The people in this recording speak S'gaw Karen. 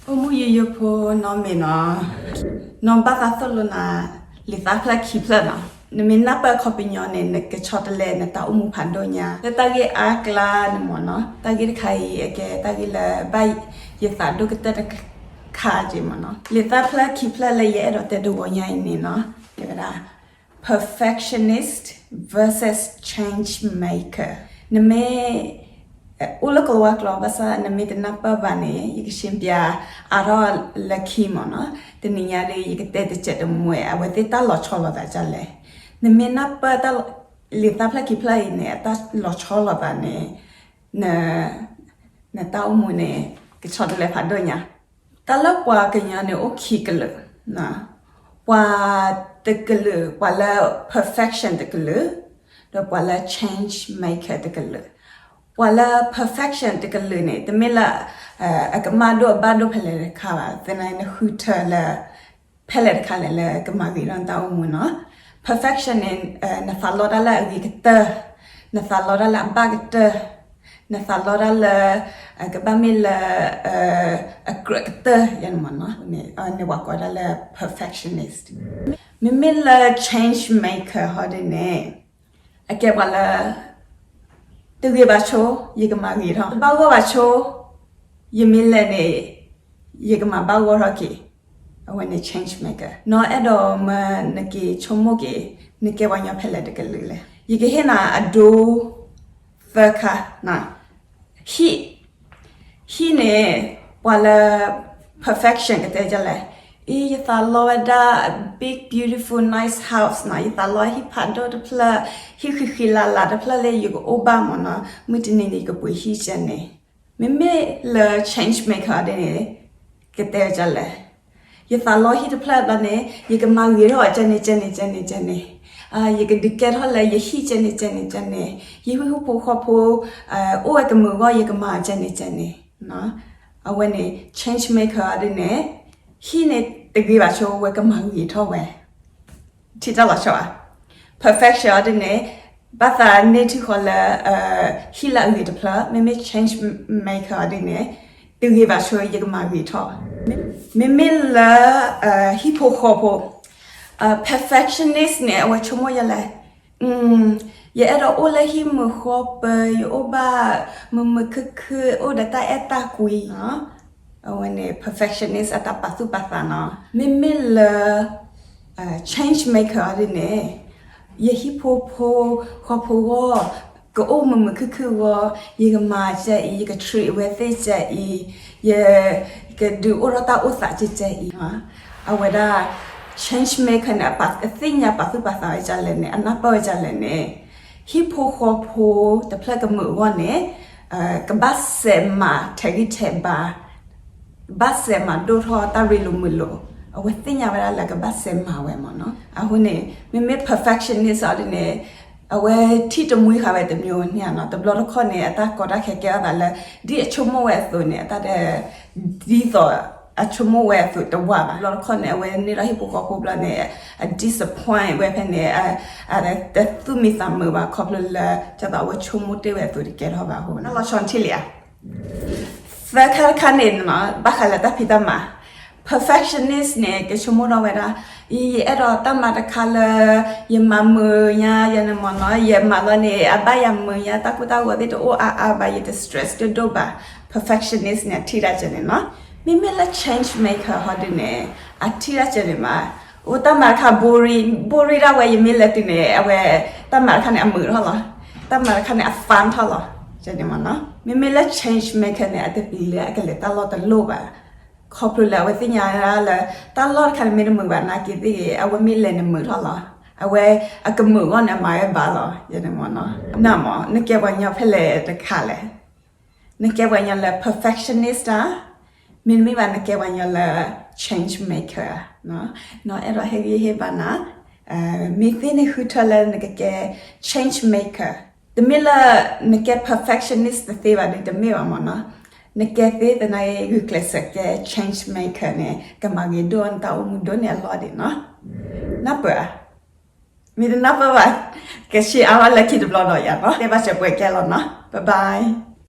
အိၣ်မူယိယိဖိနီၢ်မ့ၢ်နီၤ, နီၢ်ဘၣ်သးသိၣ်လိနၤ လံာ်သၣ်ဖျၢၣ်ခံဖျၢၣ်နီၤ. နမ့ၢ်နၢ်ပၢၢ်အခီပညီန့ၣ် နကဆီတလဲနတၢ်အိၣ်မူဖးဒိၣ်ညါ လၢတၢ်ဂ့ၢ်အါကျါန့ၣ်မ့ၢ်နီၤ. တၢ်ဂ့ၢ်တခါအံၤ အကဲတၢ်ဂ့ၢ်လၢဘၣ်ယသးဒိၣ်ကတၢၢ်တခါက့မ့ၢ်နီၤ. လံာ်သၣ်ဖျၢၣ်ခံဖျၢၣ်လၢယအဲၣ်ဒိးတဲတဝီညါအံၤန့ၣ်နီၤ, တဲဝဲဒၣ် perfectionist versus change maker. နမ့ၢ် အိၣ်လၢကလၤဝါကျိာ်ဘၣ်ဆၣ် နမ့ၢ်တနၢ်ပၢၢ်ဘၣ်န့ၣ် ယကရှင်းပြအါထီၣ်လၢခံမ့ၢ်နီၤ. တနံၤညါဒီး ယကတဲတစဲးတမှဲး အဝဲသ့ၣ်တၢ်လီၤဆီလိာ်သးဒ်လဲၣ်. နမ့ၢ်နၢ်ပၢၢ်တၢ် လံာ်သၣ်ဖျၢၣ်ခံဖျၢၣ်အံၤန့ၣ် အတၢ်လီၤဆီလိာ်သးန့ၣ် န နတၢ်အိၣ်မူန့ၣ် ကဆီတလဲဖးဒိၣ်ညါ. တၢ်လၢပှၤကညီန့ၣ်အိၣ်ခံကလုာ်, ပှၤတကလုာ် ပှၤလၢ perfection တကလုာ်, ဒီးပှၤလၢ change maker တကလုာ်. ပှၤလၢ perfection တကလုာ်န့ၣ် တမ့ၢ်လၢ အကမၣ်ဒိၣ်အဘၣ်ဒိၣ်ဖဲလဲၣ်တခါဘၣ်, သနာ်က့ နဃုထၢလၢ ဖဲလဲၣ်တခါလဲၣ်လၢကမၤဂ့ၤထီၣ်နတၢ်အိၣ်မူနီၤ. Perfection န့ၣ် နသးလီတၢ်လၢအဂ့ၤကတၢၢ်, နသးလီတၢ်လၢအဘၣ်ကတၢၢ်, နသးလီတၢ်လၢ ကဘၣ်မ့ၢ်လၢ အကြၢးကတၢၢ်ယဲန့ၣ်မ့ၢ်နီၤ. န့ၣ်ပှၤကိးဒၣ်လၢ perfectionist. မ့မ့ၢ်လၢ change maker ဟီဒ်န့ၣ် အကဲပှၤလၢ တဂ့ၤဘၣ်ဆိ ယကမၤဂ့ၤထီၣ်, တဘၣ်ဂီၢ်ဘၣ်ဆိ ယမ့ၢ်လဲၤန့ၣ် ယကမၤဘၣ်ဂီၢ်ထီၣ်က့ၤ, အဝဲန့ၣ် change maker. နီၢ်အဲၣ်ဒိးမၢနက့ၤဆိကမိၣ်က့ၤ နကဲပှၤကညီဖဲလဲၣ်တကလုာ်လဲၣ်. ယကဟ့ၣ်နၤအဒိ သၢခါ, ဟံၣ်, ဟံၣ်န့ၣ် ပှၤလၢ perfection ကတဲဒ်လဲၣ်, အံၤ ယသးလီဝဲဒၣ် big beautiful nice house နီၤ, ယသးလီဟံၣ်ဖးဒိၣ်တဖျၢၣ်, ဟံၣ်ဃံဃံလၤလၤတဖျၢၣ်လၢယကအိၣ်ဘၣ်မ့ၢ်နီၤ, မုၢ်တနံၤန့ၣ် ယကပှ့ၤဟံၣ်ကဲန့ၣ်. မ့မ့ၢ်လၢ change maker ဒ်န့ၣ် ကတဲဒ်လဲၣ်, ယသးလီဟံၣ်တဖျၢၣ်ဘျီန့ၣ် ယကမၤဂ့ၤထီၣ်အီၤကဲန့ၣ် ကဲန့ၣ် ကဲန့ၣ် ကဲန့ၣ်, ယကဒုးကဲထီၣ်လၢယဟံၣ်ကဲန့ၣ် ကဲန့ၣ် ကဲန့ၣ်, ယဟံၣ်ဖိဃီဖိ အိၣ်ဝဲကမုာ်အဂီၢ် ယကမၤအီၤကဲန့ၣ် ကဲန့ၣ်. အဝဲန့ၣ် change maker ဒ်န့ၣ် ဟံၣ်န့ၣ်တဂ့ၤဘၣ်ဆိ ဝဲကမၤဂ့ၤထီၣ်ဝဲ ထံၣ်တၢ်လီၤဆီဧါ. Perfection ဒ်န့ၣ် ဘၣ်သးန့ၢ်ထံဃီလၢ ဟံၣ်လၢအဂ့ၤတဖျၢၣ်, မ့မ့ၢ် change maker ဒ်န့ၣ် တဂ့ၤဘၣ်ဆိ ယကမၤဂ့ၤထီၣ်. မ့မ့ၢ်လၢ ဟံၣ်ဖိဃီဖိ perfectionist န့ၣ် အဝဲဆိကမိၣ်ယဲလဲၣ်, ယအဲၣ်ဒိးအိၣ်လၢဟံၣ်မုာ်ဃီပၢၤ, ယအိၣ်ဘၣ်မုာ်မုာ်ခုၣ်ခုၣ်, အိၣ်ဒီးတၢ်အဲၣ်တၢ်ကွံ, အဝဲန့ၣ် perfectionist အတၢ်ပာ်သူၣ်ပာ်သးနီၤ. မ့မ့ၢ်လၢ change maker ဒ်န့ၣ် ယဟံၣ်ဖိဃီဖိအဂီၢ် ကအိၣ်မုာ်မုာ်ခုၣ်ခုၣ်အဂီၢ်, ယကမၤကဲအံၤ, ယက treat အဝဲသ့ၣ်ကဲအံၤ, ယကဒုးအိၣ်ထီၣ်တၢ်အိၣ်သးကဲကဲအံၤ. အဝဲဒၣ် change maker န့ၣ် အသ့ၣ်ညါပာ်သူၣ်ပာ်သးဝဲဒ်လဲၣ်န့ၣ်, အနၢ်ပၢၢ်ဝဲဒ်လဲၣ်န့ၣ်, ဟံၣ်ဖိဃီဖိတဖျၢၣ်ကမုာ်အဂီၢ်န့ၣ် ကဘၣ်စးမၤထဲးဂံၢ်ထဲးဘါ, ဘၣ်စးမၤဒိၣ်ထီၣ်တၢ်ရ့လိာ်မုာ်လိာ်, အဝဲသ့ၣ်ညါဝဲဒၣ်လၢကဘၣ်စးမၤဝဲမ့ၢ်နီၤ. အဃိန့ၣ် မ့မ့ၢ် perfectionist အီၤဒ်န့ၣ် အဝဲထံၣ်တမှံဃာ်ဝဲတမျိုးန့ၣ်နီၤ. တဘျီတခီၣ်န့ၣ် အတၢ်ကီတၢ်ခဲကဲထီၣ်သးလၢ ဒ်အဆိကမိၣ်ဝဲအသိးန့ၣ် အတၢ် ဒ်သိးအဆိကမိၣ်ဝဲအသိးတဝၢ်ဘၣ်. တဘျီတခီၣ်န့ၣ် အဝဲန့ၢ်ထီၣ်ဟံၣ်ဖိဃီဖိဘျီန့ၣ် အ disappoint ဝဲဖဲန့ၣ် အတသူၣ်မံသးမုာ်ဘၣ် ခီဖျိလၢ ဒ်သိးအဝဲဆိကမိၣ်တ့ၢ်ဝဲအသိးတကဲထီၣ်ဘၣ်အဃိန့ၣ် လီၤဆီထံၣ်လံဧါ. သၢခါတခါန့ၣ် ဘၣ်ဃးလၢတၢ်ဖံးတၢ်မၤ, perfectionist န့ၣ် ကဆိကမိၣ်ထီၣ်ဝဲဒၣ် အံၤ ယအဲၣ်ဒိးတၢ်မၤတခါလၢ ယမၤမုာ်ညါ ယဲန့ၣ်မ့ၢ်နီၤ, ယမၤလီၤန့ၣ် အဘၣ်ယၤမုာ်ညါ တၢ်ကိၢ်တၢ်ဂီၤသ့ၣ်တအိၣ်အါအါဘၣ် ယတ stress ဒိၣ်ဒိၣ်ဘၣ်. perfectionist န့ၣ် အထံၣ်ဒၣ်ကဲန့ၣ်နီၤ. မ့မ့ၢ်လၢ change maker ဟီဒ်န့ၣ် အထံၣ်ဒၣ်ကဲန့ၣ်မး, အိၣ်တၢ်မၤတခါ boring boring ဒၣ်ဝဲ ယမ့ၢ်လဲၤတုၤန့ၣ် အဝဲ တၢ်မၤတခါန့ၣ် အမုာ်ထီၣ်လီၤ. တၢ်မၤတခါန့ၣ် အ fun ထီၣ်လီၤ. ကဲန့ၣ်မ့ၢ်နီၤ. မ့မ့ၢ်လၢ change maker န့ၣ် အတပျံၤလၢအကလဲၤတၢ်လီၢ်တလိၣ်ဘၣ်. ခီဖျိလၢအဝဲသ့ၣ်ညါလၢ တၢ်လီၢ်တခါန့ၣ်မ့ၢ်တမုာ်ဘၣ်နာ်က့သ့ၣ်ဂ့ၤ အဝဲမ့ၢ်လဲၤန့ၣ်မုာ်ထီၣ်လီၤ. အဝဲအကမုာ်အဂီၢ်န့ၣ် အမၤဝဲဘၣ်လီၤ. ယဲန့ၣ်မ့ၢ်နီၤ. နမ့ၢ် နကဲပှၤကညီဖဲလဲၣ်တခါလဲၣ်. နကဲပှၤကညီလၢ perfectionist ဧါ, မ့တမ့ၢ်ဘၣ် နကဲပှၤကညီလၢ change maker ဧါ. နီၢ်အဲၣ်ဒိးဟ့ၣ်ဂံၢ်ဟ့ၣ်ဘါနၤ, မ့ၢ်သ့န့ၣ်ဃုထၢလၢနကကဲ change maker. တမ့ၢ်လၢ နကဲ perfectionist တသ့ဘၣ်ဒီး တမ့ၢ်ဘၣ်မ့ၢ်နီၤ. နကဲသ့သနာ်က့ ဂုာ်ကျဲးစၢးကဲ change maker န့ၣ် ကမၤဂ့ၤဒိၣ်နတၢ်အိၣ်မူဒိၣ်န့ၢ်အလီၢ်ဒံးနီၤ. နၢ်ပၢၢ်ဧါ. မ့ၢ်တနၢ်ပၢၢ်ဘၣ် ကရှံအါဘၣ်လၢခံတဘျီဒီးယၤနီၤ. တဲဘၣ်စၢၤပှဲၤကဲလီၤနီၤ. Bye bye.